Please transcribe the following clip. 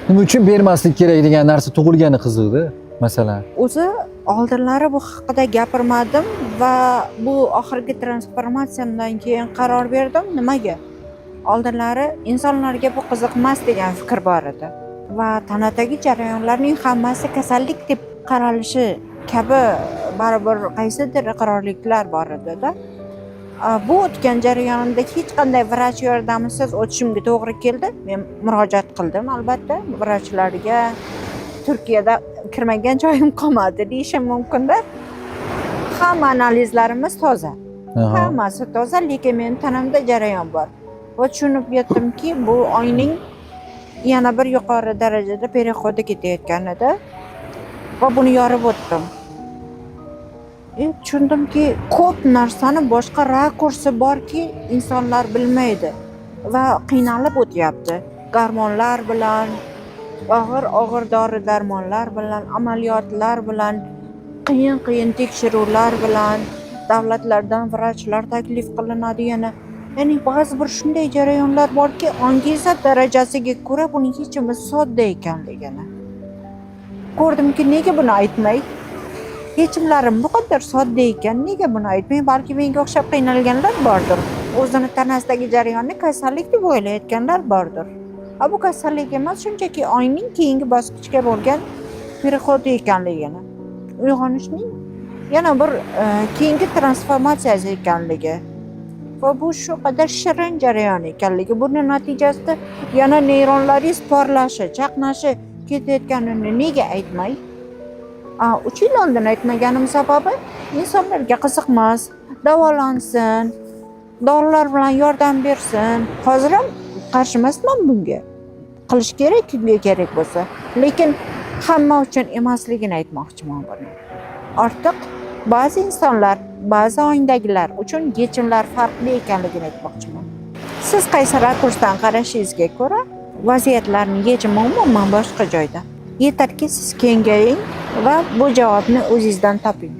Nima uchun bermaslik kerak degan narsa tug'ilgani qiziqda, masalan. O'zi oldinlari bu haqida gapirmadim va bu oxirgi transformatsiyamdan keyin qaror berdim. Nimaga? Oldinlari insonlarga bu qiziq emas degan fikr bor edi va tanadagi jarayonlarning hammasi kasallik deb qaralishi kabi baribir qaysidir iqrorliklar bor edida. Bu o'tgan jarayonimda hech qanday vrach yordamisiz o'tishimga to'g'ri keldi. Men murojaat qildim albatta vrachlarga. Turkiyada kirmagan joyim qolmadi deyishim mumkinda. Hamma analizlarimiz toza, hammasi toza, lekin meni tanamda jarayon bor va tushunib yetdimki, bu ongning yana bir yuqori darajada переход i ketayotgan edi va buni yorib o'tdim. Tushundimki, ko'p narsani boshqa rakursi borki, insonlar bilmaydi va qiynalib o'tyapti gormonlar bilan, og'ir og'ir dori darmonlar bilan, amaliyotlar bilan, qiyin qiyin tekshiruvlar bilan, davlatlardan vrachlar taklif qilinadi yana. Ya'ni ba'zi bir shunday jarayonlar borki, ongiza darajasiga ko'ra buni yechimi sodda ekanligini ko'rdimki, nega buni aytmay, yechimlarim bu qadar sodda ekan, nega buni aytmay? Balki menga o'xshab qiynalganlar bordir, o'zini tanasidagi jarayonni kasallik deb o'ylayotganlar bordir. A bu kasallik emas, shunchaki ongning keyingi bosqichga bo'lgan переход i ekanligini, uyg'onishning yana bir keyingi transformatsiyasi ekanligi va bu shu qadar shirin jarayon ekanligi, buni natijasida yana neyronlaringiz porlashi, chaqnashi ketayotganini nega aytmay? 3 yil oldin aytmaganim sababi insonlarga qiziqmas, davolansin, dorilar bilan yordam bersin. Hozir ham qarshi emasman bunga, qilish kerak kimga kerak bo'lsa, lekin hamma uchun emasligini aytmoqchiman. Buni ortiq ba'zi insonlar, ba'zi ongdagilar uchun yechimlar farqli ekanligini aytmoqchiman. Siz qaysi rakursdan qarashingizga ko'ra vaziyatlarni yechimi umuman boshqa joyda. Yetarki, siz kengaying va bu javobni o'zingizdan toping.